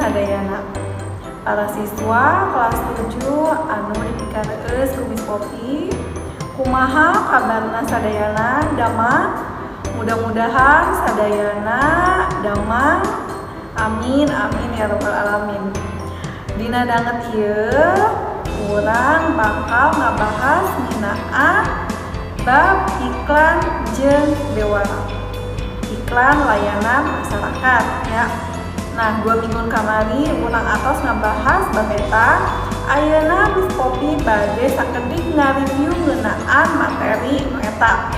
sadayana. Para siswa kelas 7 anu dipikareueus ku Miss Popi, kumaha kabarna sadayana, damang? Mudah-mudahan sadayana damang. Amin amin ya robbal alamin. Dina danget ieu urang bakal ngabahas ngeunaan bab iklan jeung bewara. Iklan layanan masyarakat ya. Nah, 2 minggu kamari urang atos ngabahas bab eta. Ayeuna Miss Popi bade sakedik ngareview ngeunaan materi nu eta.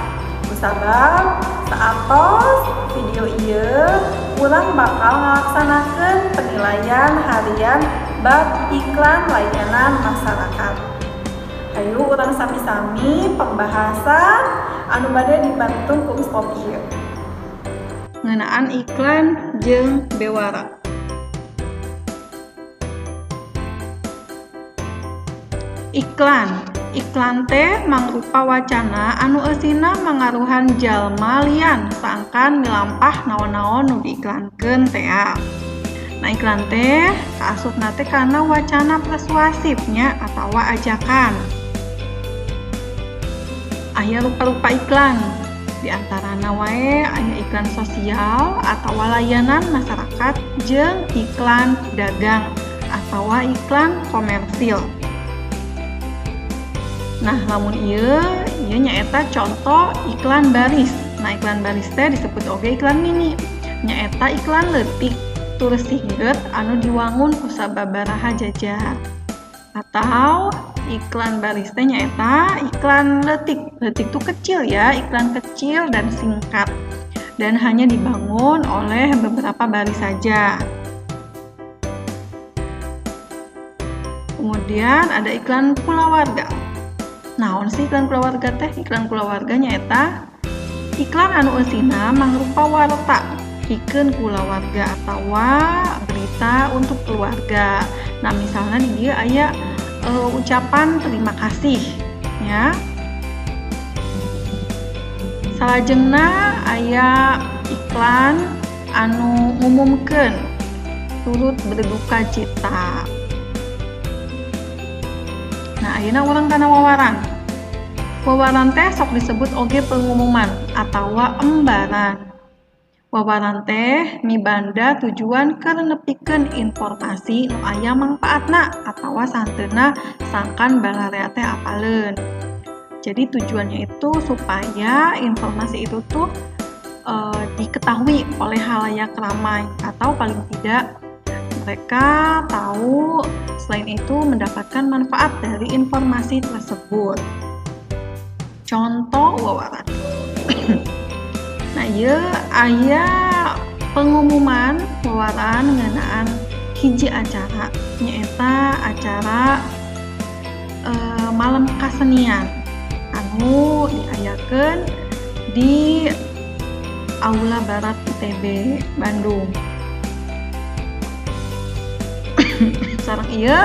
Kusabab saatos video ieu urang bakal ngalaksanakeun penilaian harian bab iklan layanan masyarakat. Hayu urang sami-sami pembahasan anu bade dibantu ku Miss Popi ieu. Ngeunaan iklan jeung bewara. Iklan. Iklan teh mangrupa wacana anu eusina mangaruhan jalma lian sangkan milampah naon-naon nu diiklankeun tea. Nah, iklan teh kaasupna teh kana wacana persuasif nya atawa ajakan. Aya rupa-rupa iklan. Di antarana wae aya iklan sosial atawa layanan masyarakat jeung iklan dagang atawa iklan komersil. Nah, lamun ieu ieu nyaeta contoh iklan baris. Nah, iklan baris teh disebut oge iklan mini. Nyaeta iklan leutik tur singget anu diwangun ku sababaraha jajar. Atau iklan baris teh nyaeta iklan leutik. Leutik tuh kecil ya, iklan kecil dan singkat dan hanya dibangun oleh beberapa baris saja. Kemudian ada iklan kulawarga. Naon sih iklan kulawarga teh? Iklan kulawarga nyaeta iklan anu eusina mangrupa warta pikeun kulawarga atawa berita untuk keluarga. Nah, misalnya di dieu aya ucapan terima kasih ya. Salajengna aya iklan anu ngumumkeun turut berduka cita. Nah, ayeuna urang kana wawaran. Wawaran teh sok disebut oge pengumuman atawa embaran. Wawaran teh mibanda tujuan keur nepikeun informasi nu aya mangpaatna atawa sahenteuna sangkan balarea teh apaleun. Jadi tujuannya itu supaya informasi itu tuh diketahui oleh khalayak ramai atau paling tidak mereka tahu, selain itu mendapatkan manfaat dari informasi tersebut. Contoh wawaran. Nah, ieu aya pengumuman wawaran ngeunaan hiji acara, nyaeta acara malam kasenian anu diayakeun di Aula Barat ITB Bandung. Sareng ieu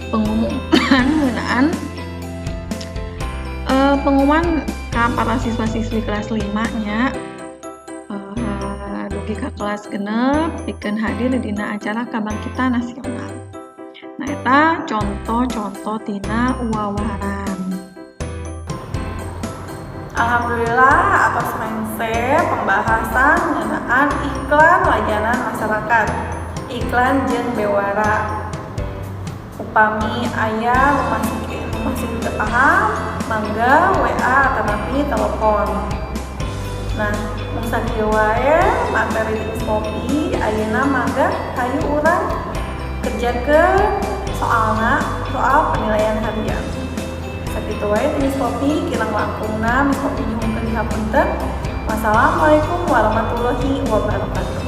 pengumuman ngeunaan pengumuman ka para siswa-siswi kelas 5 nya dugi ka kelas 6 pikeun hadir dina acara kabangkitan nasional. Nah, eta contoh-contoh tina wawaran. Alhamdulillah atos rengse pembahasan ngeunaan iklan layanan masyarakat, iklan jeung bewara. Upami aya nu masih teu paham, mangga WA atanapi telepon. Nah, mung sakieu wae materi ti Miss Popi ayeuna. Mangga hayu urang kerjakeun soalna, soal penilaian harian. Sakitu wae ti Miss Popi, kirang langkungna Miss Popi nyuhunkeun dihapunten. Wassalamualaikum warahmatullahi wabarakatuh.